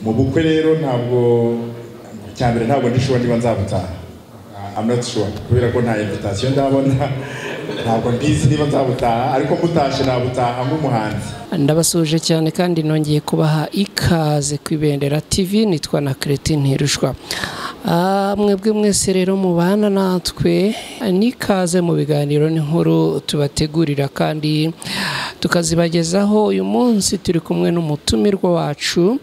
Mu bukwe rero, ntabwo cyambere, ntabwo ndi sure niba nzabutaha. I'm not sure, kubera ko nta invitation ndabona. Ntabwo mbizi niba nzabutaha, ariko mutashe nabutaha nk'umuhanzi. Ndabasuhuje cyane kandi nongeye kubaha ikaze ku Ibendera TV. Nitwa na Christine Ntirushwa. Mwebwe mwese rero mubana natwe, n'ikaze mu biganiro n'inkuru tubategurira kandi tukazibagezaho. Uyu munsi turi kumwe n'umutumirwa wacu,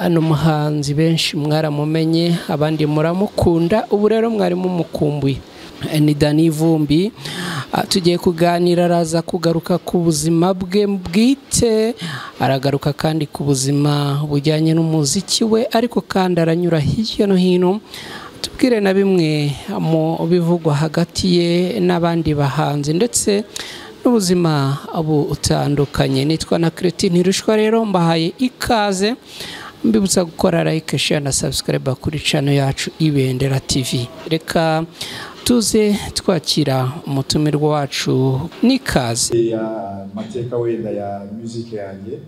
ni umuhanzi benshi mwaramumenye, abandi muramukunda, ubu rero mwari mumukumbuye, ni Danny Vumbi. Tugiye kuganira, araza kugaruka ku buzima bwe bwite, aragaruka kandi ku buzima bujyanye n'umuziki we, ariko kandi aranyura hirya no hino tubwire na bimwe mu bivugwa hagati ye n'abandi bahanzi ndetse n'ubuzima butandukanye. Nitwa na Christine Ntirushwa. Rero mbahaye ikaze, mbibutsa gukora like, share na subscribe kuri channel yacu Ibendera TV. Reka tuze twakira umutumirwa wacu, n'ikaze. Ya mateka wenda ya music yanjye,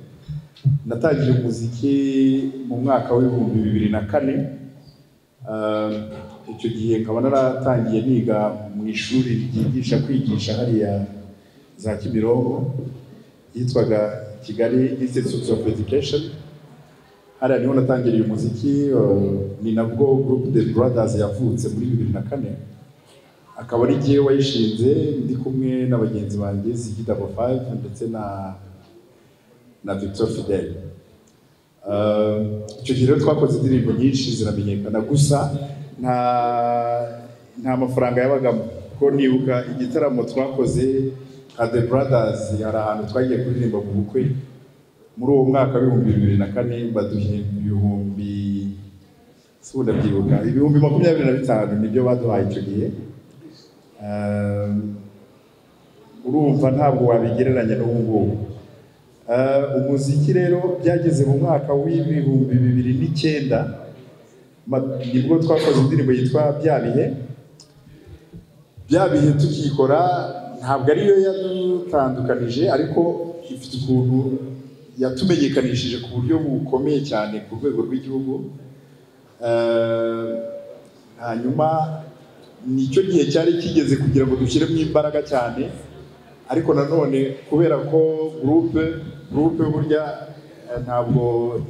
natangiye umuziki mu mwaka wa 2004. Icyo gihe nkaba naratangiye niga mu ishuri ryigisha kwigisha hariya za Kimironko, yitwaga Kigali Institute of Education. Hariya niho natangiriye umuziki, ni nabwo group The Brothers yavutse muri 2004, akaba ari jyewe wayishinze ndi kumwe na bagenzi banjye Ziggy Double Five ndetse na Victor Fidel. Icyo gihe rero twakoze indirimbo nyinshi ziramenyekana, gusa nta mafaranga yabagamo, ko nibuka igitaramo twakoze nka The Brothers, hari ahantu twagiye kuririmba mu bukwe muri uwo mwaka wa 2004, baduhemba ibihumbi, si ubu ndabyibuka, 25,000 nibyo baduhaye icyo gihe. Urumva ntabwo wabigereranya n'ubu ngubu. Umuziki rero byageze mu mwaka wa 2009, nibwo twakoze indirimbo yitwa Bya Bihe. Bya Bihe tukikora ntabwo ariyo yadutandukanije, ariko ifite ukuntu yatumenyekanishije ku buryo bukomeye cyane ku rwego rw'igihugu. Hanyuma nicyo gihe cyari kigeze kugira ngo dushyiremo imbaraga cyane, ariko nanone kubera ko groupe burya ntabwo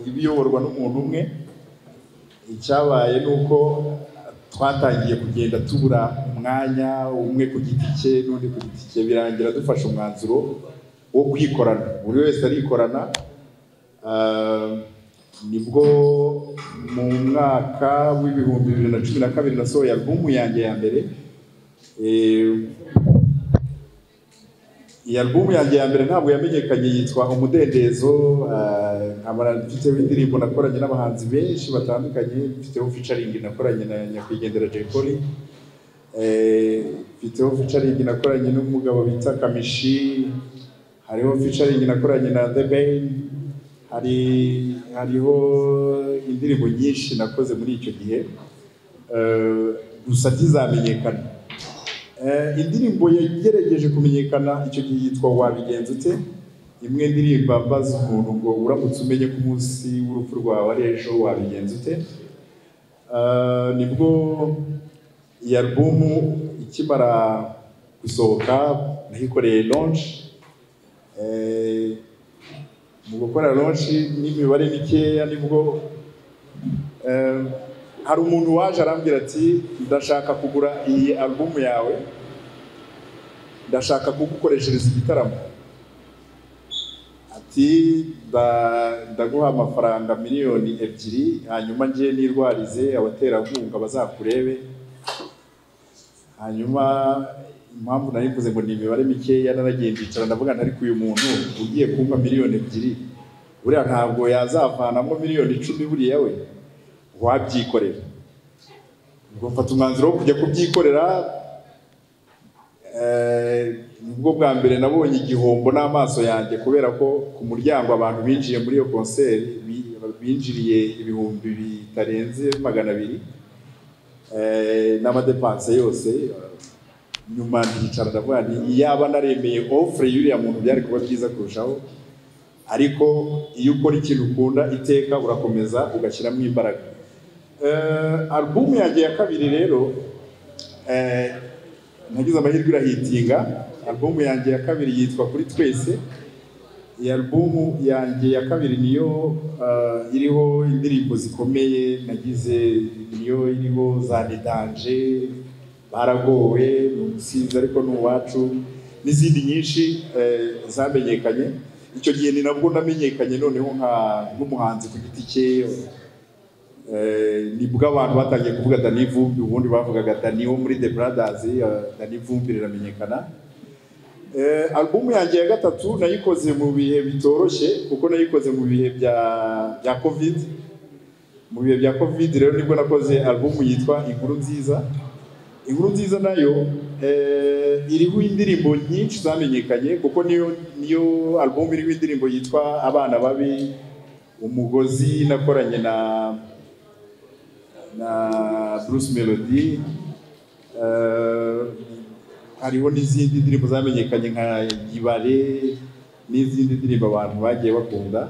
iba iyoborwa n'umuntu umwe, icyabaye ni uko twatangiye kugenda tubura umwanya, umwe ku giti cye n'undi ku giti cye, birangira dufashe umwanzuro wo kwikorana, buri wese arikorana. Nibwo mu mwaka wa 2012 nasohoye alubumu yanjye ya mbere. Iyi alubumu yanjye ya mbere ntabwo yamenyekanye, yitwa Umudendezo. Nkaba mfiteho indirimbo nakoranye n'abahanzi benshi batandukanye, mfiteho featuring nakoranye na nyakwigendera Jay Polly, mfiteho featuring nakoranye n'umugabo bita Kamichi, hariho featuring nakoranye na The Ben, hariho indirimbo nyinshi nakoze muri icyo gihe, gusa ntizamenyekana. Indirimbo yagerageje kumenyekana icyo gihe yitwa Wabigenza Ute, imwe ndirimba mbaza umuntu ngo uramutse umenye ko umunsi w'urupfu rwawe ari ejo, wabigenza ute? Nibwo iyi alubumu ikimara gusohoka nayikoreye launch. Mu gukora launch n'imibare mikeya, nibwo hari umuntu waje arambwira ati: "Ndashaka kugura iyi alubumu yawe, ndashaka kugukoreshereza igitaramo." Ati: "Ndaguha amafaranga 2 miliyoni, hanyuma njye nirwarize abaterankunga bazakurebe." Hanyuma impamvu nari mvuze ngo ni imibare mikeya, naragiye ndicara ndavuga nti: "Ariko uyu muntu ugiye kumpa 2 miliyoni, buriya ntabwo yazavanamo miliyoni 10, buriya we wabyikorera?" Ubwo mfata umwanzuro wo kujya kubyikorera. Nibwo bwa mbere nabonye igihombo n'amaso yanjye, kubera ko ku muryango abantu binjiye muri iyo concert binjiriye ibihumbi bitarenze 200, n'amadépenses yose. Nyuma ndicara ndavuga nti: "Iyaba naremeye offre y'uriya muntu byari kuba byiza kurushaho." Ariko iyo ukora ikintu ukunda iteka urakomeza ugashyiramo imbaraga. Album yanjye ya kabiri rero, nagize amahirwe irahitinga. Album yanjye ya kabiri yitwa Kuri Twese. Iyi album yanjye ya kabiri niyo iriho indirimbo zikomeye nagize, niyo iriho za Ni Danger, Baragowe, ni umusinzi ariko ni uwacu, n'izindi nyinshi zamenyekanye. Icyo gihe ni nabwo namenyekanye noneho nk'umuhanzi ku giti cye. Nibwo abantu batangiye kuvuga Danny Vumbi, ubundi bavugaga Danny wo muri The Brothers. Danny Vumbi riramenyekana. Album yanjye ya gatatu nayikoze mu bihe bitoroshye, kuko nayikoze mu bihe bya Covid. Mu bihe bya Covid rero nibwo nakoze album yitwa Inkuru Nziza. Inkuru Nziza nayo iriho indirimbo nyinshi zamenyekanye, kuko niyo album iriho indirimbo yitwa Abana Babi, Umugozi nakoranye na Bruce Melody. Hariho n'izindi ndirimbo zamenyekanye nka Gibare n'izindi ndirimbo abantu bagiye bakunda.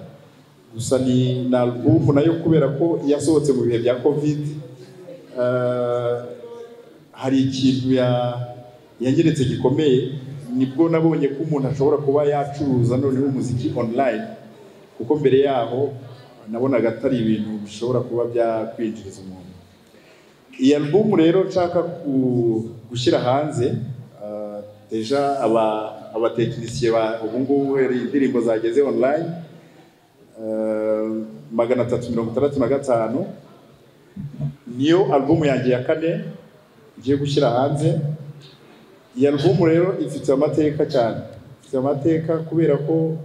Gusa ni na album nayo, kubera ko yasohotse mu bihe bya Covid, hari ikintu yanyeretse gikomeye. Nibwo nabonye ko umuntu ashobora kuba yacuruza noneho umuziki online, kuko mbere yaho nabonaga atari ibintu bishobora kuba byakwinjiriza umuntu. Iyi album rero nshaka gushyira hanze, déjà abatekinisiye ubu ngubu hari indirimbo zageze online 365. Niyo album yanjye ya kane ngiye gushyira hanze. Iyi album rero ifite amateka cyane, ifite amateka kubera ko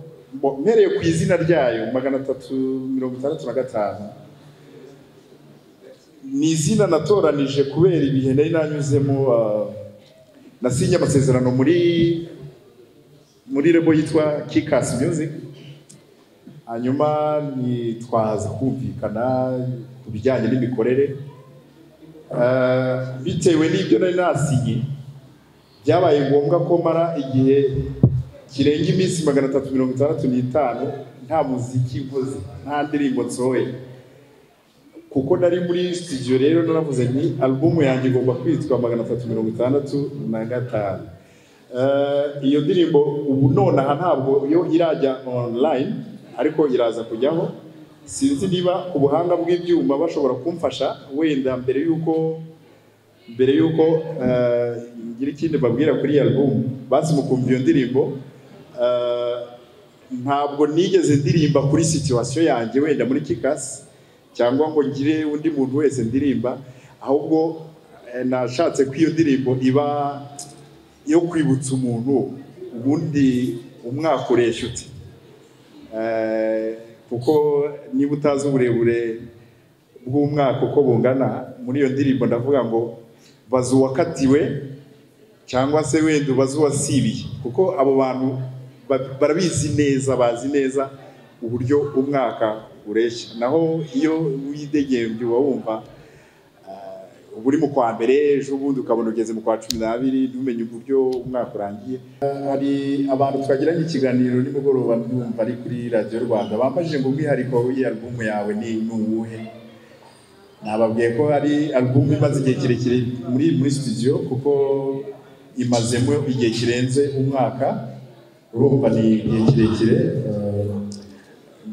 mpereye ku izina ryayo, 365, ni izina natoranije kubera ibihe nari nanyuzemo. Nasinye amasezerano muri label yitwa Kikac Music, hanyuma ntitwaza kumvikana ku bijyanye n'imikorere. Bitewe n'ibyo nari nasinye, byabaye ngombwa ko mara igihe kirenga iminsi 365 nta muziki nkoze, nta ndirimbo nsohoye, kuko nari muri studio. Rero naravuze nti album yanjye igomba kwitwa 365. Iyo ndirimbo ubu nonaha ntabwo yo irajya online, ariko iraza kujyaho. Sinzi niba ubuhanga bw'ibyuma bashobora kumfasha, wenda mbere yuko ngira ikindi mbabwira kuri iyi album, basi mukumva iyo ndirimbo. Ntabwo nigeze ndirimba kuri situation yanjye wenda muri Kikac, cyangwa ngo ngire undi muntu wese ndirimba, ahubwo nashatse ko iyo ndirimbo iba iyo kwibutsa umuntu ubundi umwaka ureshya ute. Kuko niba utazi uburebure bw'umwaka uko bungana, muri iyo ndirimbo ndavuga ngo baza uwakatiwe, cyangwa se wenda ubaze uwasibiye, kuko abo bantu barabizi neza, bazi neza uburyo umwaka ureshya. Naho iyo widegembye uba wumva uba uri mu kwa mbere, ejo bundi ukabona ugeze mu kwa 12, ntumenye uburyo umwaka urangiye. Hari abantu twagiranye ikiganiro nimugoroba, ndumva ari kuri Radiyo Rwanda, bambajije ngo umwihariko w'iyi album yawe ni uwuhe? Nababwiye ko ari album imaze igihe kirekire muri studio, kuko imazemo igihe kirenze umwaka. Urumva ni igihe kirekire.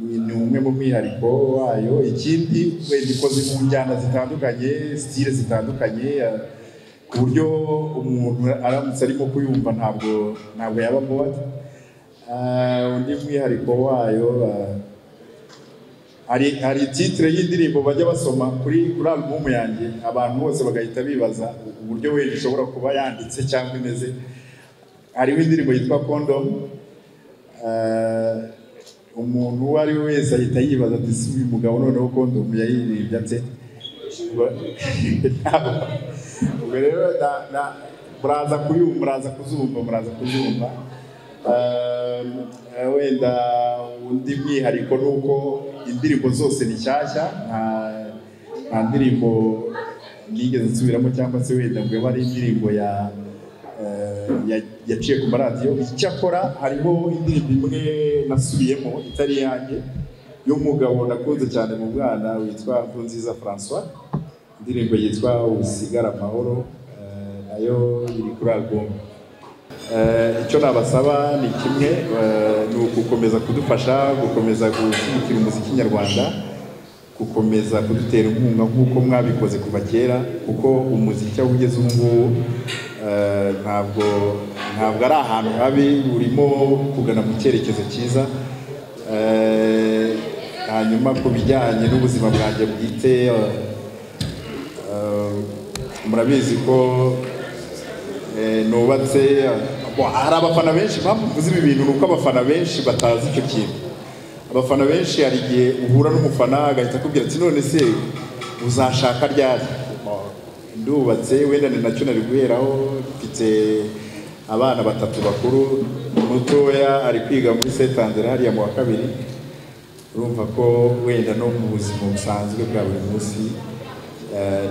Ni umwe mu mwihariko wayo. Ikindi, wenda ikoze mu njyana zitandukanye, style zitandukanye, ku buryo umuntu aramutse arimo kuyumva ntabwo yaba bored. Undi mwihariko wayo, hari titre y'indirimbo bajya basoma kuri album yanjye, abantu bose bagahita bibaza uburyo wenda ishobora kuba yanditse cyangwa imeze. Hariho indirimbo yitwa Condom. Umuntu uwo ari we wese ahita yibaza ati: "Si uyu mugabo noneho condom yayiririmbye ate?" Ubwo rero muraza kuyumva, muraza kuzumva, muraza kuzumva. Wenda undi mwihariko ni uko indirimbo zose ni nshyashya, nta ndirimbo nigeze nsubiramo, cyangwa se wenda ngo ibe ari indirimbo ya Yaciye ku maradiyo. Icyakora hariho indirimbo imwe nasubiyemo itari iyanjye y'umugabo nakunze cyane mu bwana witwa Nkurunziza François, indirimbo yitwa Usigara Amahoro, nayo iri kuri album. Icyo nabasaba ni kimwe, ni ugukomeza kudufasha, gukomeza gushyigikira umuziki nyarwanda, gukomeza kudutera inkunga nk'uko mwabikoze kuva kera, kuko umuziki aho ugeze ubu ngubu ntabwo ari ahantu habi, urimo kugana mu cyerekezo cyiza. Hanyuma ku bijyanye n'ubuzima bwanjye bwite, murabizi ko nubatse. Hari abafana benshi, impamvu mvuze ibi bintu ni uko abafana benshi batazi icyo kintu. Abafana benshi, hari igihe uhura n'umufana agahita akubwira ati: "None se uzashaka ryari?" Ndubatse, wenda ni nacyo nari guheraho. Mfite abana batatu bakuru, mutoya ari kwiga muri Saint André hariya mu wa kabiri. Urumva ko wenda no mu buzima busanzwe bwa buri munsi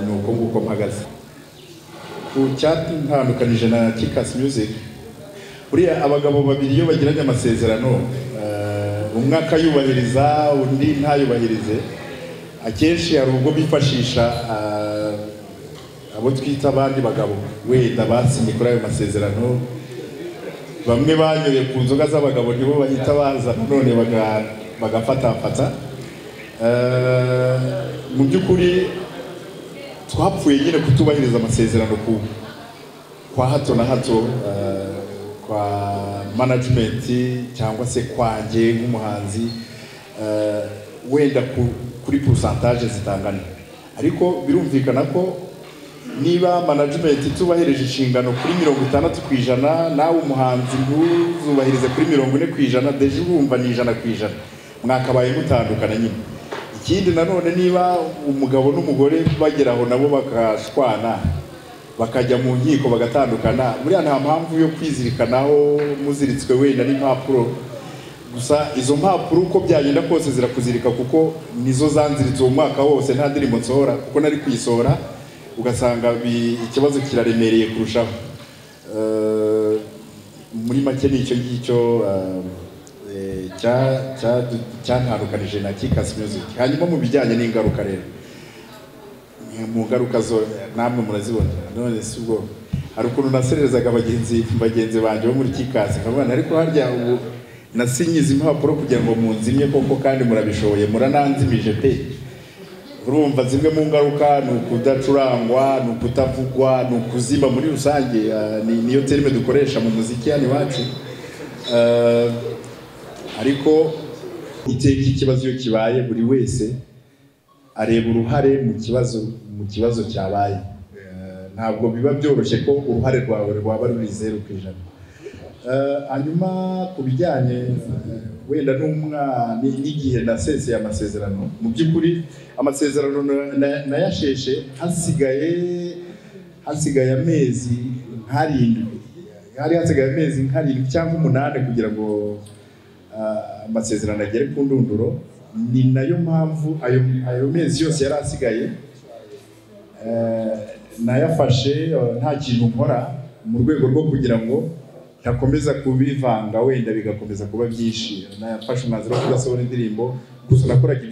ni uko nguko mpagaze. Ku cyatandukanije na Kikac Music, buriya abagabo babiri iyo bagiranye amasezerano, umwe akayubahiriza undi ntayubahirize, akenshi hari ubwo bifashisha abo twita abandi bagabo wenda basinye kuri ayo masezerano. Bamwe banyoye ku nzoga z'abagabo nibo bahita baza none bagafatafata. Mu by'ukuri twapfuye nyine kutubahiriza amasezerano ku kwa hato na hato, kwa management cyangwa se kwanjye nk'umuhanzi, wenda kuri pourcentage zitangana. Ariko birumvikana ko niba management itubahirije inshingano kuri 60%, nawe umuhanzi ntuzubahirize kuri 40%, déjà urumva ni 100%, mwakabaye mutandukana nyine. Ikindi nanone, niba umugabo n'umugore bagera aho nabo bakashwana, bakajya mu nkiko bagatandukana, buriya nta mpamvu yo kwizirikanaho muziritswe wenda n'impapuro gusa. Izo mpapuro uko byagenda kose zirakuzirika, kuko nizo zanziritse uwo mwaka wose nta ndirimbo nsohora, kuko nari kuyisohora ugasanga ikibazo kiraremereye kurushaho. Muri make ni icyo ngicyo cyantandukanije na Kikac Music. Hanyuma mu bijyanye n'ingaruka rero, mu ngaruka zo namwe murazibona. None si ubwo hari ukuntu naserezaga bagenzi banjye bo muri Kikac, nkavuga: "Ariko harya ubu nasinye izi impapuro kugira ngo munzimye koko? Kandi murabishoboye, murananzimije pe." Urumva zimwe mu ngaruka ni ukudacurangwa, ni ukutavugwa, ni ukuzima muri rusange. Niyo terme dukoresha mu muziki hano iwacu. Ariko iteka ikibazo iyo kibaye, buri wese areba uruhare mu kibazo cyabaye. Ntabwo biba byoroshye ko uruhare rwawe rwaba ruri 0%. Hanyuma ku bijyanye wenda n'igihe naseseye amasezerano, mu by'ukuri amasezerano nayasheshe hasigaye amezi nk'arindwi, hari hasigaye amezi nk'arindwi cyangwa umunani kugira ngo amasezerano agere ku ndunduro. Ni nayo mpamvu ayo mezi yose yari asigaye nayafashe nta kintu nkora, mu rwego rwo kugira ngo ntakomeza kubivanga wenda bigakomeza kuba byinshi. Nafashe umwanzuro wo kudasohora indirimbo, gusa nakoraga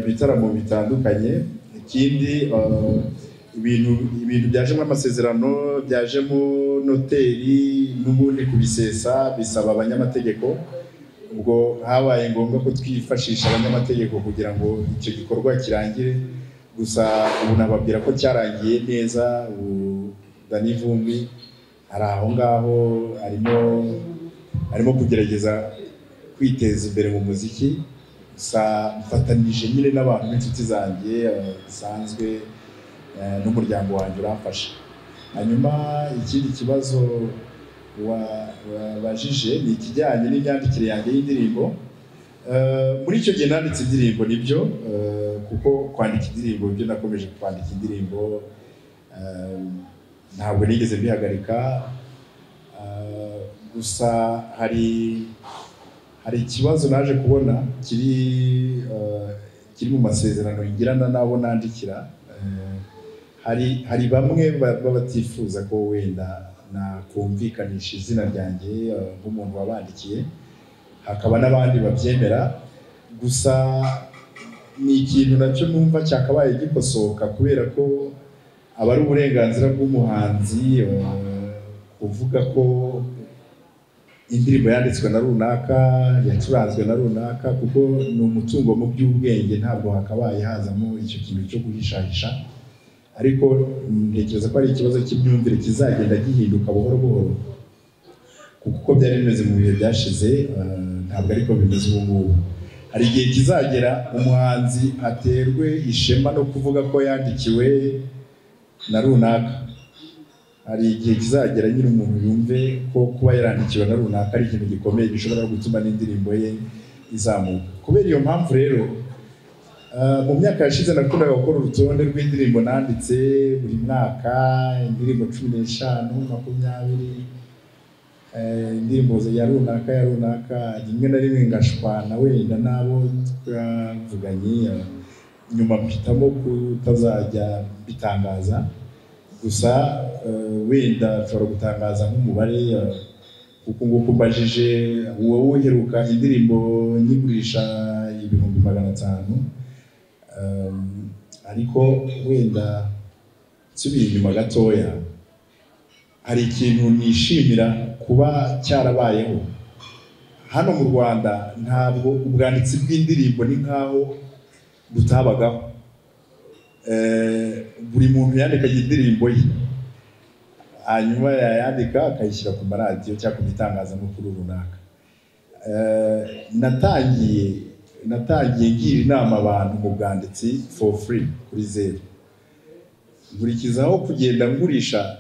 ibitaramo bitandukanye. Ikindi, ibintu byajemo amasezerano, byajemo noteri, n'ubundi kubisesa bisaba abanyamategeko. Ubwo habaye ngombwa ko twifashisha abanyamategeko kugira ngo icyo gikorwa kirangire. Gusa ubu nababwira ko cyarangiye neza. Ubu Danny Vumbi ari aho ngaho, arimo kugerageza kwiteza imbere mu muziki. Gusa mfatanije nyine n'abantu b'inshuti zanjye bisanzwe, n'umuryango wanjye uramfasha. Hanyuma ikindi kibazo wabajije ni ikijyanye n'imyandikire yanjye y'indirimbo. Muri icyo gihe nanditse indirimbo, nibyo, kuko kwandika indirimbo ibyo nakomeje kwandika indirimbo, ntabwo nigeze mbihagarika. Gusa hari ikibazo naje kubona kiri mu masezerano ngirana n'abo nandikira. Hari bamwe baba batifuza ko wenda nakumvikanisha izina ryanjye nk'umuntu wabandikiye, hakaba n'abandi babyemera. Gusa ni ikintu nacyo numva cyakabaye gikosoka, kubera ko aba ari uburenganzira bw'umuhanzi kuvuga ko indirimbo yanditswe na runaka, yacuranzwe na runaka, kuko ni umutungo mu by'ubwenge, ntabwo hakabaye hazamo icyo kintu cyo guhishahisha. Ariko ntekereza ko ari ikibazo cy'imyumvire kizagenda gihinduka buhoro buhoro, kuko uko byari bimeze mu bihe byashize ntabwo ariko bimeze ubu ngubu. Hari igihe kizagera umuhanzi aterwe ishema no kuvuga ko yandikiwe na runaka. Hari igihe kizagera nyine umuntu yumve ko kuba yarandikiwe na runaka ari ikintu gikomeye gishobora gutuma n'indirimbo ye izamuka. Kubera iyo mpamvu rero, mu myaka yashize nakundaga gukora urutonde rw'indirimbo nanditse buri mwaka, indirimbo 15, 20, indirimbo ya runaka ya runaka, rimwe na rimwe ngashwana wenda n'abo twavuganye, nyuma mpitamo kutazajya bitangaza. Gusa wenda nshobora gutangaza nk'umubare, kuko nguko mbajije wowe uheruka indirimbo nyigurisha 500,000, ariko wenda nsubiye inyuma gatoya, hari ikintu nishimira kuba cyarabayeho hano mu Rwanda. Ntabwo ubwanditsi bw'indirimbo ni nkaho butabagaho. Buri muntu yandikaga indirimbo ye, hanyuma yayandika akayishyira ku maradiyo cyangwa ku bitangazamakuru runaka. Natangiye ngira inama abantu mu bwanditsi for free, kuri zeru, nkurikizaho kugenda ngurisha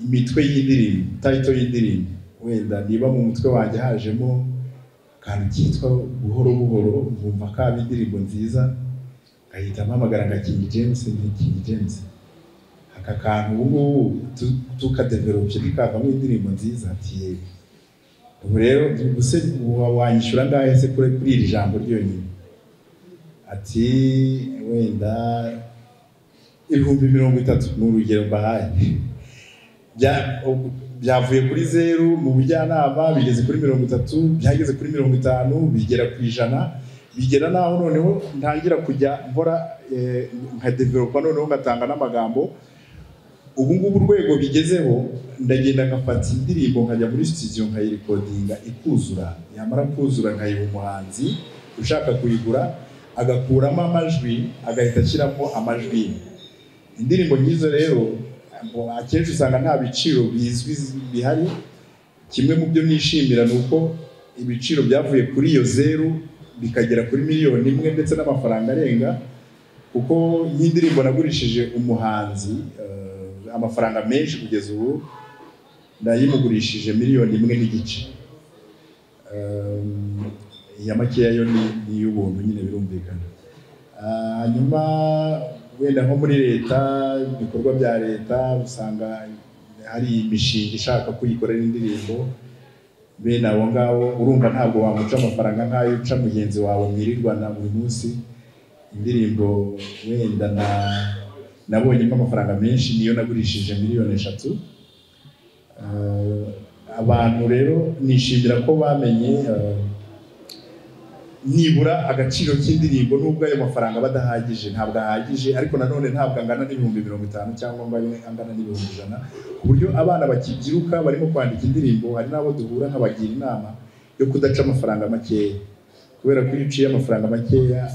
imitwe y'indirimbo, title y'indirimbo. Wenda niba mu mutwe wanjye hajemo akantu kitwa buhoro buhoro, nkumva kaba indirimbo nziza, ngahita mpamagara nka King James, nti King James, aka kantu ubu ngubu tukadevelopye bikavamo indirimbo nziza. Ati yego. Ubu rero ubuse wanyishyura angahe se kuri iri jambo ryonyine? Ati wenda 30,000, ni urugero mbahaye. Byavuye kuri zeru mu bujyanama bigeze kuri 30, byageze kuri 50, bigera ku 100, bigera naho noneho ntangira kujya nkora nka developa, noneho ngatanga n'amagambo. Ubu ngubu urwego bigezeho, ndagenda ngafata indirimbo nkajya muri studio nkayirekodinga ikuzura, yamara kuzura nkayiha umuhanzi ushaka kuyigura, agakuramo amajwi agahita ashyiramo amajwi ye. Indirimbo nk'izo rero akenshi usanga nta biciro bizwi bihari. Kimwe mu byo nishimira ni uko ibiciro byavuye kuri iyo zeru bikagera kuri 1,000,000 ndetse n'amafaranga arenga, kuko nk'indirimbo nagurishije umuhanzi amafaranga menshi kugeza ubu nayimugurishije 1.5 miliyoni. Iya makeya yo ni iy'ubuntu nyine, birumvikana. Hanyuma wenda nko muri leta, ibikorwa bya leta usanga hari imishinga ishaka kuyikorera indirimbo, bene abo ngabo urumva ntabwo wamuca amafaranga nk'ayo uca mugenzi wawe mwirirwana buri munsi. Indirimbo wenda nabonyemo amafaranga menshi niyo nagurishije 3 miliyoni. Abantu rero nishimira ko bamenye nibura agaciro k'indirimbo, nubwo ayo mafaranga badahagije, ntabwo ahagije, ariko nanone ntabwo angana n'50,000 cyangwa ngo angana n'100,000, ku buryo abana bakibyiruka barimo kwandika indirimbo, hari n'abo duhura nkabagira inama yo kudaca amafaranga makeya, kubera ko iyo uciye amafaranga makeya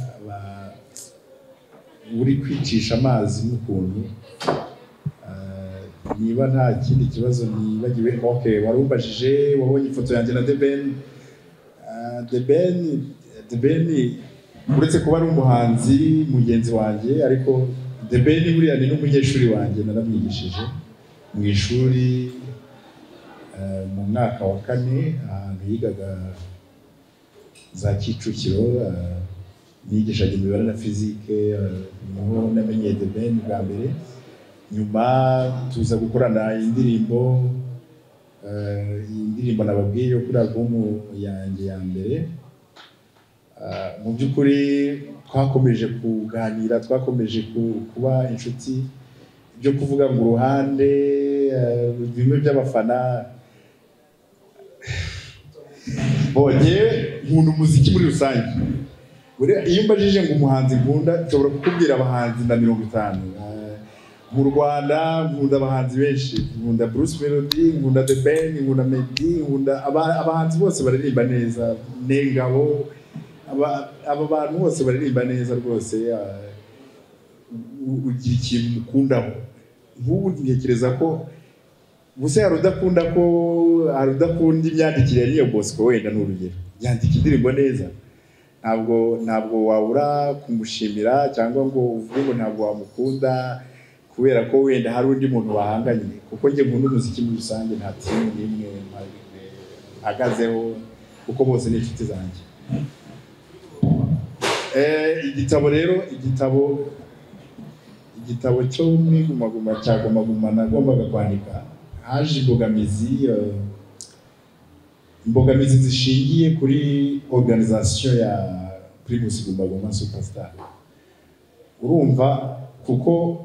uri kwicisha amazi n'ukuntu. Niba nta kindi kibazo nibagiwe, okay, wari umbajije wabonye ifoto yanjye na The Ben. The Ben uretse kuba ari umuhanzi mugenzi wanjye, ariko The Ben buriya ni n'umunyeshuri wanjye, naramwigishije mu ishuri mu mwaka wa 4, ahantu yigaga za Kicukiro, nigishaga imibare na fizike, niho namenye The Ben bwa mbere. Nyuma tuza gukorana indirimbo, indirimbo nababwiye yo kuri album yanjye ya mbere. Mu by'ukuri twakomeje kuganira, twakomeje kuba inshuti. byo kuvuga ngo uruhande bimwe by'abafana, bonye nkunda umuziki muri rusange. Iyo mbajije ngo umuhanzi nkunda, nshobora kukubwira abahanzi na 50. Mu Rwanda nkunda abahanzi benshi, nkunda Bruce Melody, nkunda The Ben, nkunda Meddy, nkunda abahanzi bose baririmba neza, Nengabo, aba bantu bose baririmba neza rwose. Ugira ikintu mukundaho. Nk'ubu ntekereza ko gusa hari udakunda ko hari udakunda imyandikire ya Niyo Bosco, wenda ni urugero, yandika indirimbo neza, ntabwo wabura kumushimira cyangwa ngo uvuge ngo ntabwo wamukunda kubera ko wenda hari undi muntu bahanganye. Kuko njye nkunda umuziki muri rusange, nta timu n'imwe mpagazeho kuko bose ni inshuti zanjye. Igitabo rero, igitabo cyo muri Guma Guma cya Guma Guma nagombaga kwandika, haje imbogamizi zishingiye kuri organisation ya Primus Guma Guma Superstar. Urumva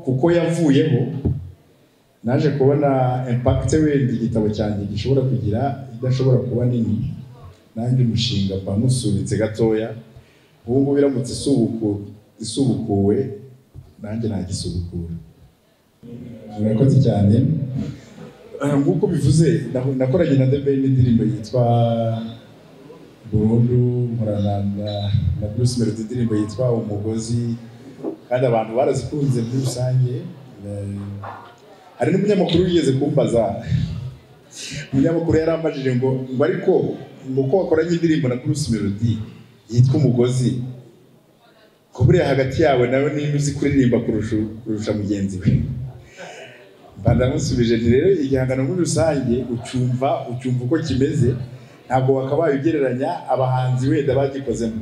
kuko yavuyeho, naje kubona impact wenda igitabo cyanjye gishobora kugira idashobora kuba nini, nanjye umushinga mba nkusubitse gatoya. Ubu ngubu biramutse isubukuwe nanjye nagisubukura. Murakoze cyane. Nk'uko bivuze, nakoranye na The Ben indirimbo yitwa Burundu, nkorana na Bruce Melody indirimbo yitwa Umugozi, kandi abantu barazikunze muri rusange. Hari n'umunyamakuru wigeze kumbaza, umunyamakuru yarambajije ngo ariko ngo ko wakoranye indirimbo na Bruce Melody yitwa Umugozi, ko buriya hagati yawe nawe niba uzi kuririmba kurusha mugenzi we. Ndamusubije nti rero igihangano muri rusange ucyumva uko kimeze, ntabwo wakabaye ugereranya abahanzi wenda bagikozemo.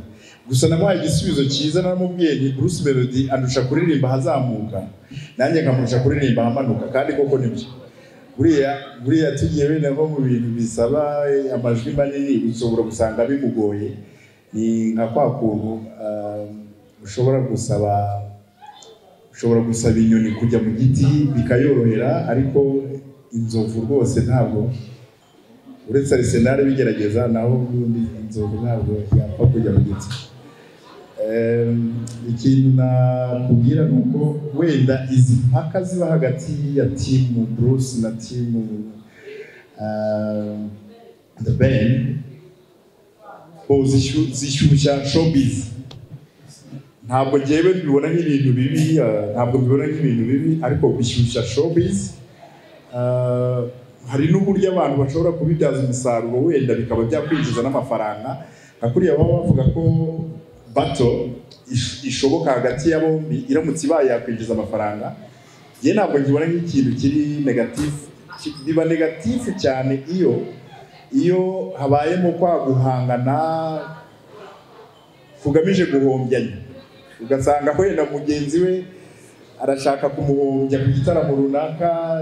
Gusa namuhaye igisubizo cyiza, naramubwiye nti Bruce Melody andusha kuririmba ahazamuka, nanjye nkamurusha kuririmba ahamanuka, kandi koko nibyo. Buriya tugiye wenda nko mu bintu bisaba amajwi manini, ushobora gusanga bimugoye. Ni nka kwa kuntu ushobora gusaba inyoni kujya mu giti bikayorohera, ariko inzovu rwose ntabwo, uretse Arsenal bigerageza, naho ubundi inzovu ntabwo yapfa kujya mu giti. Ikintu nakubwira ni uko wenda izi mpaka ziba hagati ya timu Bruce na timu The Ben zishyushya showbiz. Ntabwo njyewe mbibona nk'ibintu bibi, ntabwo mbibona nk'ibintu bibi, ariko bishyushya showbiz. Hari n'uburyo abantu bashobora kubibyaza umusaruro, wenda bikaba byakwinjiza n'amafaranga. Nka kuriya baba bavuga ko bato ishoboka hagati ya bombi, iramutse ibaye yakwinjiza amafaranga. Njye ntabwo nkibona nk'ikintu kiri negatifu, biba negatifu cyane iyo habayemo kwa guhangana kugamije guhombyanya, ugasanga wenda mugenzi we arashaka kumuhombya ku gitaramo runaka,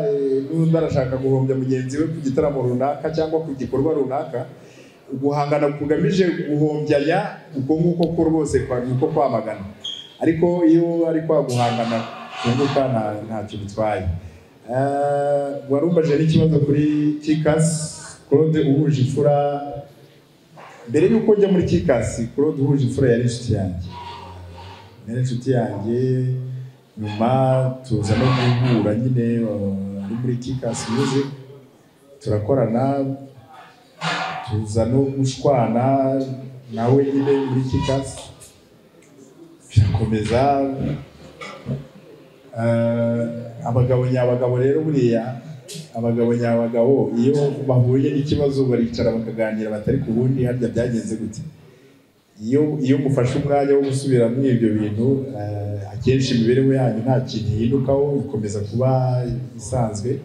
n'undi arashaka guhombya mugenzi we ku gitaramo runaka cyangwa ku gikorwa runaka. Guhangana kugamije guhombyanya uko nguko ko rwose uko kwamagana, ariko iyo ari kwa guhangana kunguka ntacyo bitwaye. Warumbaje n'ikibazo kuri Kikasi Claude Uhuje Imfura. Mbere y'uko njya muri Kikasi, Claude Uhuje Imfura yari inshuti yanjye, nyuma tuza no guhura nyine ari muri Kikasi Music, turakorana, tuza no gushwana nawe nyine muri Kikasi, birakomeza. Abagabo nyabagabo rero, buriya abagabo nyabagabo iyo bahuye n'ikibazo baricara bakaganira, batari ku bundi harya byagenze gute. Iyo mufashe umwanya wo gusubira muri ibyo bintu, akenshi imibereho yanyu nta kintu ihindukaho, ikomeza kuba isanzwe.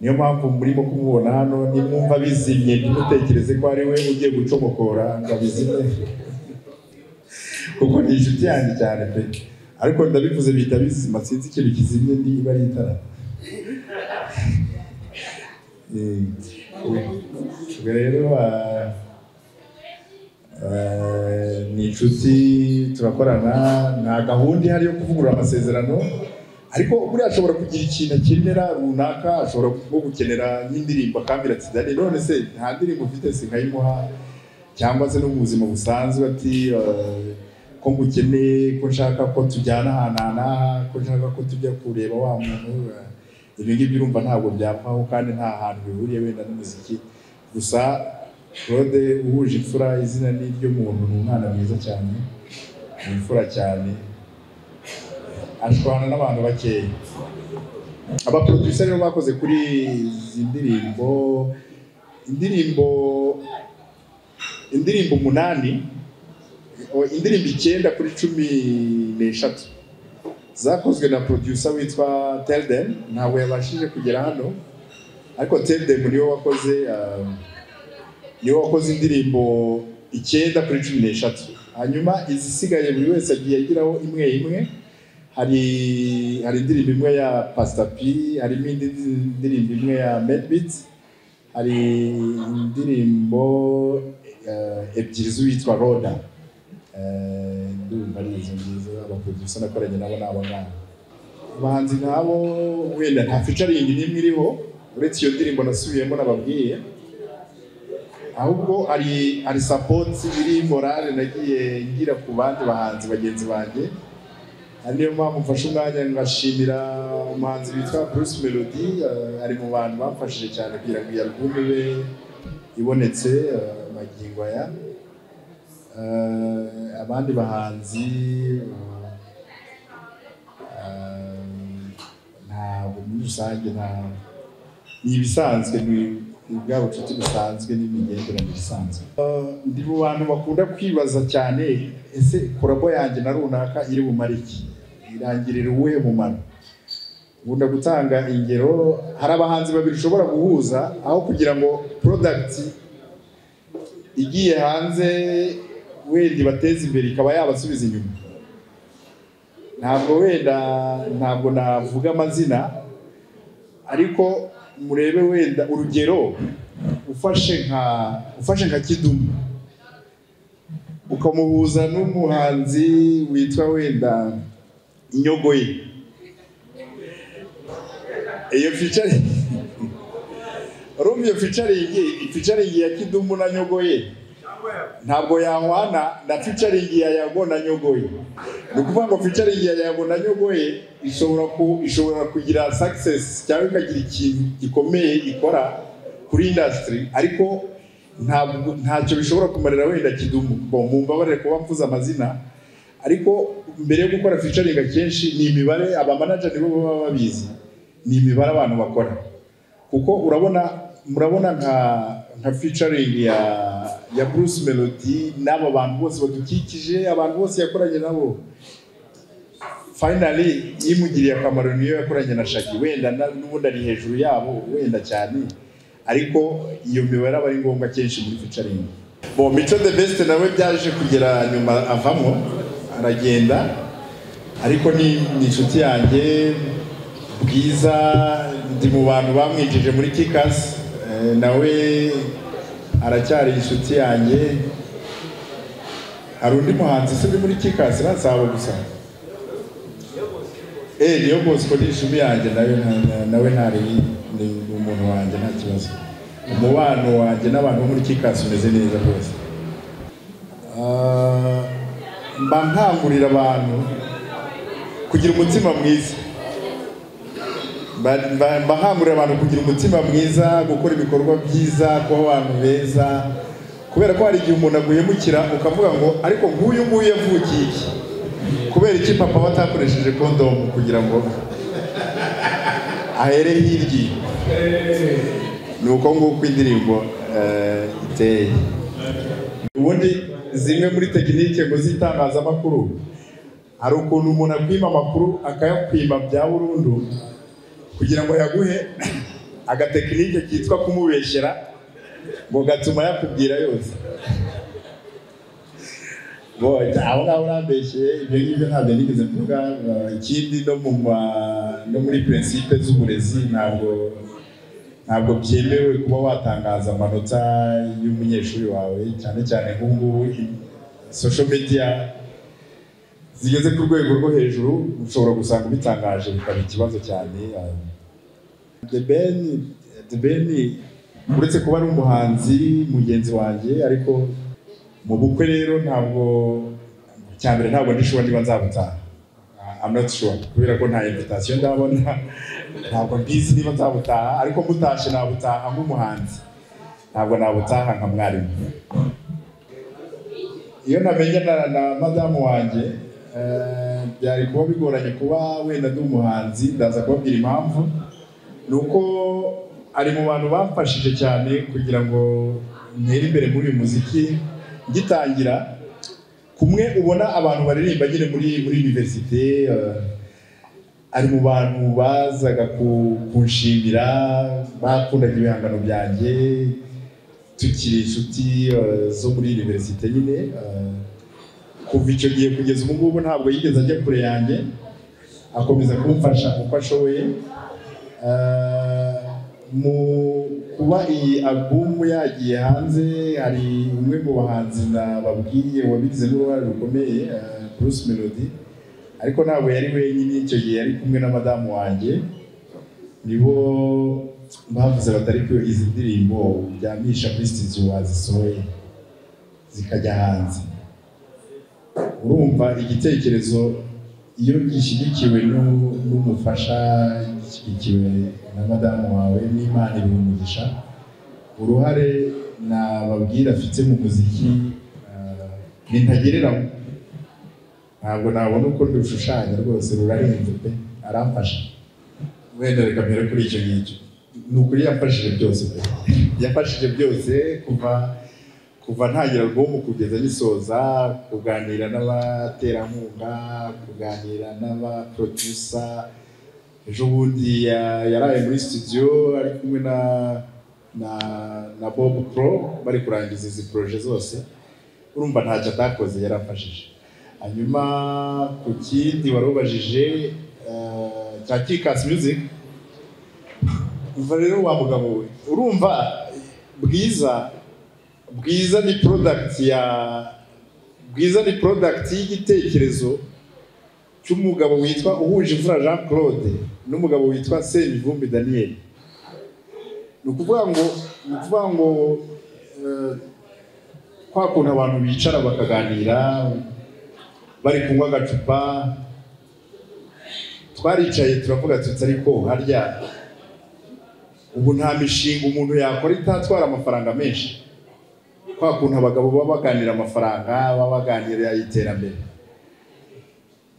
Niyo mpamvu murimo kumubona hano, nimwumva bizimye ntimutekereze ko ari we ugiye gucomokora ngo abizimye, kuko ni inshuti yanjye cyane pe. Ariko ndabivuze bihita bizima, sinzi ikintu kizimye niba ari itara. Rero ni inshuti, turakorana, nta gahunda ihari yo kuvugurura amasezerano, Ariko buriya ashobora kugira ikintu akenera runaka, ashobora nko gukenera nk'indirimbo akambwira ati Dani none se nta ndirimbo ufite, sinkayimuha, cyangwa se no mu buzima busanzwe ati ko ngukeneye, ko nshaka ko tujyana ahantu aha n'aha, ko nshaka ko tujya kureba wa muntu. Ibyo ngibyo urumva ntabwo byavaho kandi nta hantu bihuriye wenda n'umuziki. Gusa Claude uhuje imfura, izina ni iry'umuntu, ni umwana mwiza cyane, ni imfura cyane, ashwana n'abantu bakeya. Abaproducer rero bakoze kuri izi ndirimbo, indirimbo 8, indirimbo 9 kuri 13 zakozwe na producer witwa Tell Them. Ntabwo yabashije kugera hano, ariko Tell Them niwe wakoze indirimbo 9 kuri 13. Hanyuma izisigaye buri wese agiye agiraho imwe imwe. Hari indirimbo imwe ya Pastor P, harimo indi ndirimbo imwe ya Medbeats, hari indirimbo 2 z'uwitwa Roda. Ndumva ari izo ngizo abaproducer nakoranye nabo n'abo ngabo. Abahanzi nk'abo wenda nta featuring n'imwe iriho uretse iyo ndirimbo nasubiyemo nababwiye, ahubwo hari support iri morale nagiye ngira ku bandi bahanzi bagenzi banjye. Ari niyo mpamvu mfashe umwanya ngashimira umuhanzi witwa Bruce Melody, ari mu bantu bamfashije cyane kugira ngo iyi album ibe ibonetse magingo aya. Abandi bahanzi ntabwo muri rusange ni ibisanzwe, ni bwa bucuti busanzwe n'imigenderanire isanzwe. Ndi mu bantu bakunda kwibaza cyane, ese collabo yanjye na runaka iri bumare iki, irangirira uwuhe mumaro? Nkunda gutanga ingero, hari abahanzi babiri ushobora guhuza aho kugira ngo product igiye hanze wenda ibateze imbere ikaba yabasubiza inyuma. Ntabwo wenda ntabwo navuga amazina, ariko murebe wenda urugero, ufashe nka Kidumu ukamuhuza n'umuhanzi witwa wenda Inyogoye, iyo featuring urumva iyo featuring ya Kidumu na Nyogoye ntabwo yahwana na featuring ya Yago na Nyogoye. Ni ukuvuga ngo featuring ya Yago na Nyogoye ishobora kugira success cyangwa ikagira ikintu gikomeye ikora kuri industry, ariko ntabwo ntacyo bishobora kumarira wenda Kidumu. Mumbabarire kuba mvuze amazina, ariko mbere yo gukora featuring akenshi ni imibare, aba manager nibo baba babizi, ni imibare abantu bakora. Kuko murabona nka featuring ya Bruce Melody n'aba bantu bose badukikije, abantu bose yakoranye nabo, finally yimugiriye akamaro niyo yakoranye na Shaggy, wenda n'ubundi ari hejuru yabo wenda cyane, ariko iyo mibare aba ari ngombwa kenshi muri featuring. Bon, Mico the Best nawe byaje kugera nyuma avamo aragenda, ariko ni inshuti yanjye. Bwiza ndi mu bantu bamwinjije muri Kikac, nawe aracyari inshuti yanjye. Hari undi muhanzi se uri muri Kikac nasaba gusa niyo Bosco ni inshuti yanjye nawe, nawe ntari ni umuntu wanjye, nta kibazo. Umubano wanjye n'abantu bo muri Kikac umeze neza rwose. Mba nkangurira abantu kugira umutima mwiza, mba nkangurira abantu kugira umutima mwiza, gukora ibikorwa byiza, kuba abantu beza, kubera ko hari igihe umuntu aguhemukira ukavuga ngo ariko nk'uyu nguyu yavukiye iki, kubera iki papa batakoresheje kondomu kugira ngo ahere hirya. Ni uko nguko indirimbo iteye. Ubundi zimwe muri tekinike ngo z'itangazamakuru, hari ukuntu umuntu akwima amakuru akayakwima bya burundu kugira ngo yaguhe agatekinike kitwa kumubeshyera ngo gatuma yakubwira yose. Bo aho ngaho urambeshyeye, ibyo ngibyo ntabwo nigeze mvuga. Ikindi no muri principe z'uburezi ntabwo byemewe kuba watangaza amanota y'umunyeshuri wawe, cyane cyane nk'ubu ngubu social media zigeze ku rwego rwo hejuru ushobora gusanga ubitangaje bikaba ikibazo cyane. The Ben uretse kuba ari umuhanzi mugenzi wanjye, ariko mu bukwe rero ntabwo cyambere ntabwo ndi sure niba nzabutaha. I'm not sure kubera ko nta invitation ndabona, ntabwo mbizi niba nzabutaha, ariko mutashye nabutaha nk'umuhanzi, ntabwo nabutaha nka mwarimu. Iyo namenye na madamu wanjye byari kuba bigoranye kuba wenda ndi umuhanzi. Ndaza kubabwira impamvu. Ni uko ari mu bantu bamfashije cyane kugira ngo ntere imbere muri uyu muziki. Ngitangira kumwe ubona abantu baririmba nyine muri université, ari mu bantu bazaga kunshimira, bakundaga ibihangano byanjye tukiri inshuti zo muri université nyine. Kuva icyo gihe kugeza ubu ngubu ntabwo yigeze ajya kure yanjye, akomeza kumfasha uko ashoboye. Mu kuba iyi album yagiye hanze, hari umwe mu bahanzi nababwiye wabigizemo uruhare rukomeye, Bruce Melody, ariko ntabwo yari wenyine icyo gihe, yari kumwe na madamu wanjye. Nibo bavuze batari ko izi ndirimbo uryamisha kuri studio wazisohoye zikajya hanze. Urumva igitekerezo iyo gishyigikiwe n'umufasha, gishyigikiwe na madamu wawe, n'Imana ibiha umugisha. Uruhare nababwira afite mu muziki ni ntagereranywa, ntabwo nabona uko ndushushanya rwose, rurarenze pe, aramfasha. Wenda reka mbere kuri icyo ngicyo, ni ukuri yamfashije byose pe, yamfashije byose kuva ntangira album kugeza nyisoza, kuganira n'abaterankunga, kuganira n'abaproducer. Ejo bundi yaraye muri studio ari kumwe na Bob Pro bari kurangiza izi projet zose. Urumva ntacyo atakoze, yarafashije. Hanyuma ku kindi warubajije cya Kikac Music, umva rero wa mugabo we, urumva Bwiza ni product ya Bwiza, ni product y'igitekerezo cy'umugabo witwa Uhujimfura Jean Claude n'umugabo witwa Semivumbi Daniel. Ni ukuvuga ngo kwa kuntu abantu bicara bakaganira bari kunywa agacupa, twaricaye turavuga tuti ariko harya ubu nta mishinga umuntu yakora itatwara amafaranga menshi. Kwa kuntu abagabo baba baganira amafaranga, baba baganira iterambere.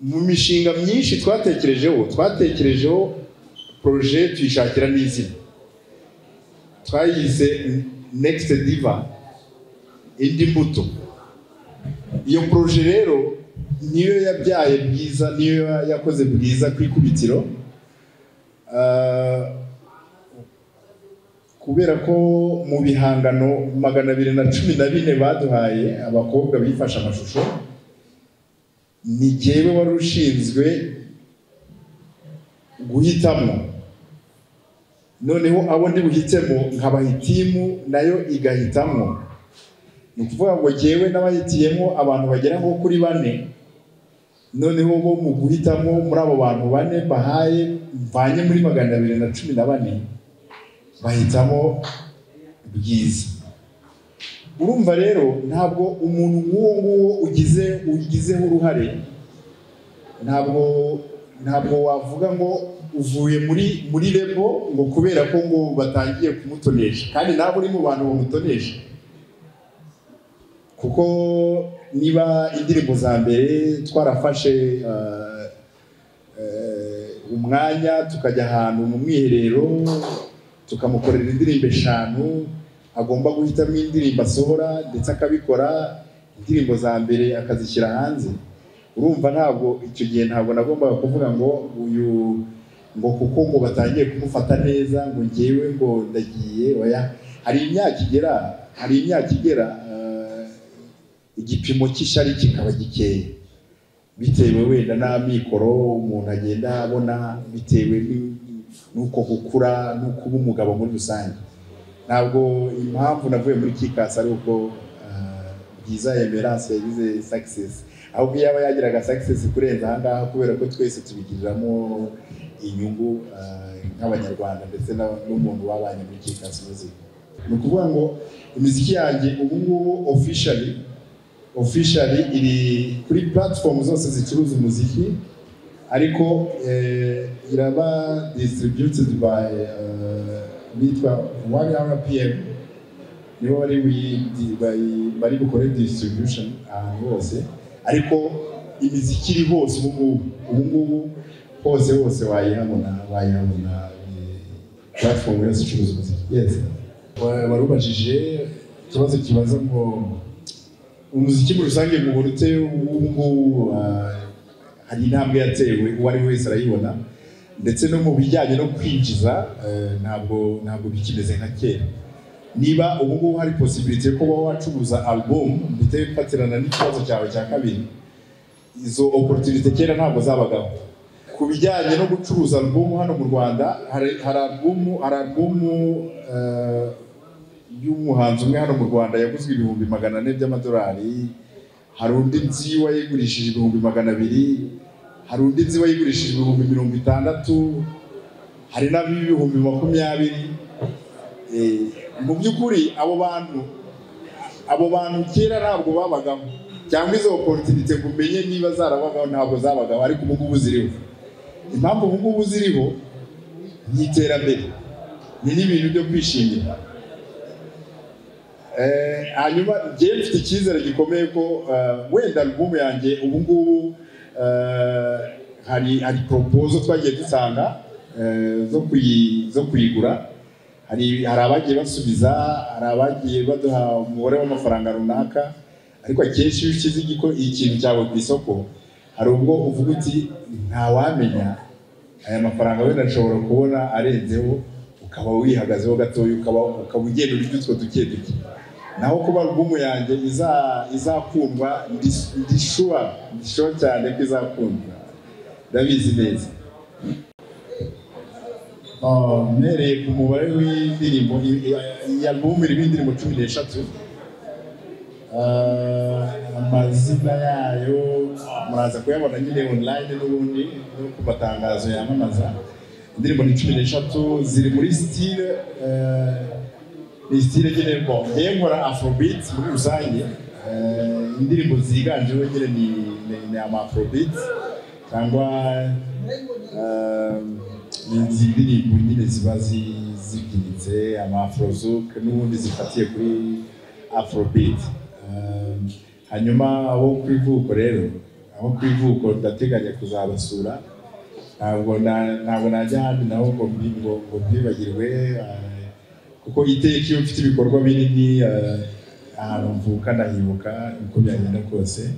Mu mishinga myinshi twatekerejeho projet tuyishakira n'izina, twayise Next Diva, indi mbuto. Iyo projet rero niyo yabyaye Bwiza, niyo yakoze Bwiza ku ikubitiro. Kubera ko mu bihangano 214 baduhaye abakobwa bifashe amashusho, ni jyewe wari ushinzwe guhitamo. Noneho abo ndi buhitemo nkabaha itimu nayo igahitamo. Ni ukuvuga ngo jyewe n'abahitiyemo abantu bagera nko kuri 4, noneho bo mu guhitamo muri abo bantu 4 bahaye mvanye muri 214 bahitamo Bwiza. Urumva rero ntabwo umuntu nk'uwo nguwo ugizeho uruhare, ntabwo wavuga ngo uvuye muri lebo ngo kubera ko ngo batangiye kumutonesha, kandi nawe uri mu bantu bamutonesha. Kuko niba indirimbo za mbere twarafashe umwanya tukajya ahantu mu mwiherero tukamukorera indirimbo 5, agomba guhitamo indirimbo asohora ndetse akabikora, indirimbo za mbere akazishyira hanze. Urumva ntabwo icyo gihe ntabwo nagombaga kuvuga ngo uyu ngo kuko ngo batangiye kumufata neza ngo ngewe ngo ndagiye, oya. Hari imyaka igera igipimo cy'ishyari kikaba gikeya, bitewe wenda n'amikoro umuntu agenda abona, bitewe n'uko gukura n'uko uba umugabo muri rusange. Ntabwo impamvu navuye muri Kikac ari uko Bwiza Emerance yagize success. Ahubwo yaba yagiraga success kurenza aha ngaha, kubera ko twese tubigiriramo inyungu nk'Abanyarwanda, ndetse n'umuntu wabanye muri Kikac Music. Ni ukuvuga ngo imiziki yanjye ubu ngubu officially iri kuri platform zose zicuruza umuziki, ariko iraba distributed by bitwa One RPM, nibo bari bukore distribution ahantu hose. Ariko imiziki iri hose ubu ngubu hose hose wayihabona, platform yose icuruza umuziki. Yes, wari ubajije ikibazo kibaza ngo umuziki muri rusange mubona ute ubu ngubu? Hari intambwe yatewe, uwo ari we wese arayibona, ndetse no mu bijyanye no kwinjiza ntabwo bikimeze nka kera. Niba ubu ngubu hari possibility yo kuba wacuruza album, ndetse bifatirana n'ikibazo cyawe cya kabiri, izo opportunity kera ntabwo zabagaho. Ku bijyanye no gucuruza album hano mu Rwanda, hari album y'umuhanzi umwe hano mu Rwanda yaguzwe 400,000 by'amadolari, hari undi nzi wayigurishije 200,000, hari undi nzi wayigurishije 60,000, hari n'ab'ibihumbi 20. Mu by'ukuri abo bantu kera ntabwo babagaho, cyangwa izo opportunity ngo umenye niba zarabagaho, ntabwo zabagaho, ariko ubu ngubu ziriho. Impamvu ubu ngubu ziriho ni iterambere, ni n'ibintu byo kwishimira. Hanyuma njyewe mfite icyizere gikomeye ko wenda album yanjye ubu ngubu hari proposal twagiye dutanga zo kuyigura. Hari abagiye basubiza, hari abagiye baduha umubare w'amafaranga runaka, ariko akenshi iyo ushyize ikintu cyawe ku isoko, hari ubwo uvuga uti: "Ntawamenya, aya mafaranga wenda nshobora kubona arenzeho," ukaba wihagazeho gatoya, ukaba ugenda urya utwo duke duke. Naho kuba album yanjye izakundwa, ndi sure cyane ko izakundwa, ndabizi neza. Oh, mpereye ku mubare w'indirimbo, iyi album irimo indirimbo 13. Amazina yayo muraza kuyabona nyine online n'ubundi no ku matangazo yamamaza. Indirimbo ni 13, ziri muri style, ni style nyine, bon, njyewe nkora afrobeat muri rusange. Indirimbo ziganjemo nyine ni ama afrobeat, cyangwa ni izi ndirimbo nyine ziba zibyinitse, ama afrozouk n'ubundi zifatiye kuri afrobeat. Hanyuma abo ku ivuko rero, abo ku ivuko ndateganya kuzabasura. Ntabwo najya ahandi naho ngo mbibagirwe, kuko iteka iyo mfite ibikorwa binini, ahantu mvuka ndahibuka uko byagenda kose.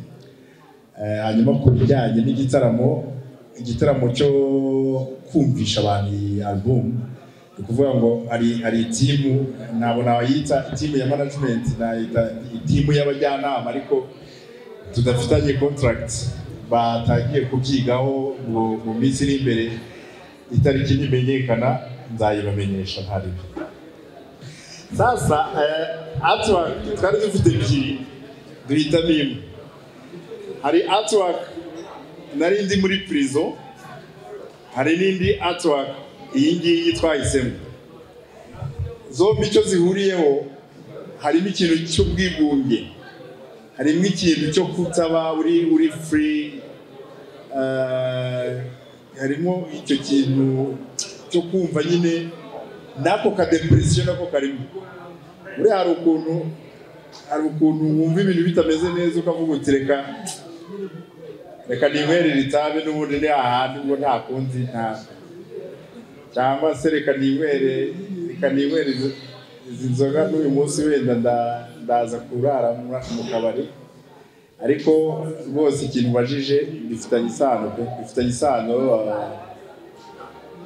Hanyuma ku bijyanye n'igitaramo, igitaramo cyo kumvisha abantu iyi album, ni ukuvuga ngo hari team, ntabwo nayita team ya management, nayita team y'abajyanama, ariko tudafitanye contract, batangiye kubyigaho. Mu minsi iri imbere, itariki nimenyekana nzayibamenyesha. Ntaribi sasa artwork twari dufite ebyiri, duhitamo imwe. Hari artwork nari ndi muri prison, hari n'indi artwork iyi ngiyi twahisemo. Zombi icyo zihuriyeho, harimo ikintu cy'ubwigunge, harimo ikintu cyo kutaba uri free, harimo icyo kintu cyo kumva nyine n'ako ka depression nako karimo. Buriya hari ukuntu wumva ibintu bitameze neza, ukavuga uti: "Reka ninywerere itabi, n'ubundi ni hahandi ubwo nta kundi nta, cyangwa se reka ninywere izi nzoga n'uyu munsi, wenda ndaza kurara mu kabari." Ariko rwose ikintu ubajije bifitanye isano pe, bifitanye isano,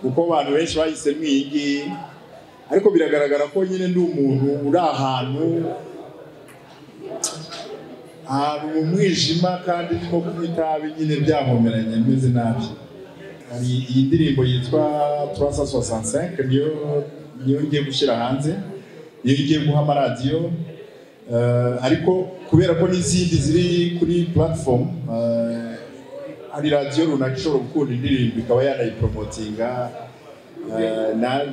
kuko abantu benshi bahisemo iyi ngiyi, ariko biragaragara ko nyine ndi umuntu uri ahantu mu mwijima, kandi ndimo kunywa itabi nyine byankomeranye, meze nabi. Hari iyi ndirimbo yitwa 365, niyo ngiye gushyira hanze, niyo ngiye guha amaradiyo. Ariko kubera ko n'izindi ziri kuri platform, hari radiyo runaka ishobora gukunda indirimbo ikaba yanayipromotinga.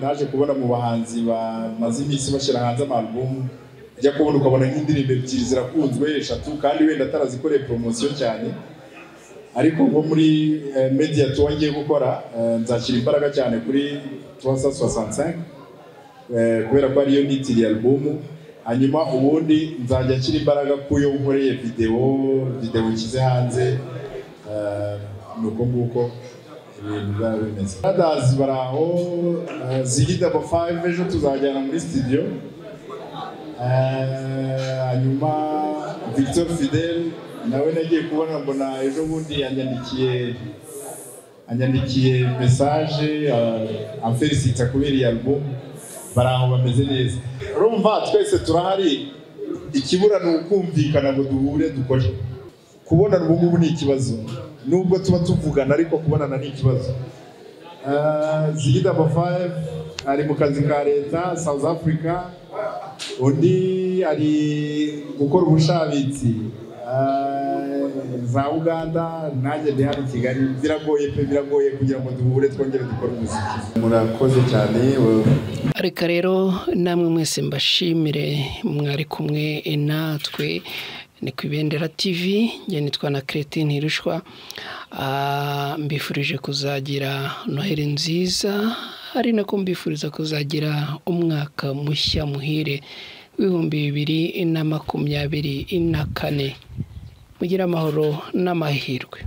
Naje kubona mu bahanzi bamaze iminsi bashyira hanze ama album, ujya kubona ukabona nk'indirimbo ebyiri zirakunzwe, eshatu, kandi wenda atarazikoreye promotion cyane. Ariko nko muri media tour ngiye gukora, nzashyira imbaraga cyane kuri 365, kubera ko ariyo nitiriye album. Hanyuma ubundi nzajya nshyira imbaraga ku yo nkoreye video nshyize hanze. Ni uko nguko ibintu bizaba bimeze. Brothers bari aho, Ziggy Double Five ejo tuzajyana muri studio. Hanyuma Victor Fidel nawe nagiye kubona mbona ejo bundi anyandikiye message, amfelicita kubera iyi album. Bari aho bameze neza. Urumva twese turahari, ikibura ni ukumvikana ngo duhure dukore. Kubonana ubu ngubu ni ikibazo, nubwo tuba tuvugana, ariko kubonana ni ikibazo. Ziggy Double Five ari mu kazi ka leta South Africa, undi ari gukora ubushabitsi za Uganda, nanjye ndi hano i Kigali. Biragoye pe, biragoye kugira ngo duhure twongere dukore umuziki. Murakoze cyane. Reka rero namwe mwese mbashimire mwari kumwe natwe. Ni ku Ibendera TV, njye nitwa na Cretin Ntirushwa. Mbifurije kuzagira Noheli nziza, ari nako mbifuriza kuzagira umwaka mushya muhire w'2024. Mugire amahoro n'amahirwe.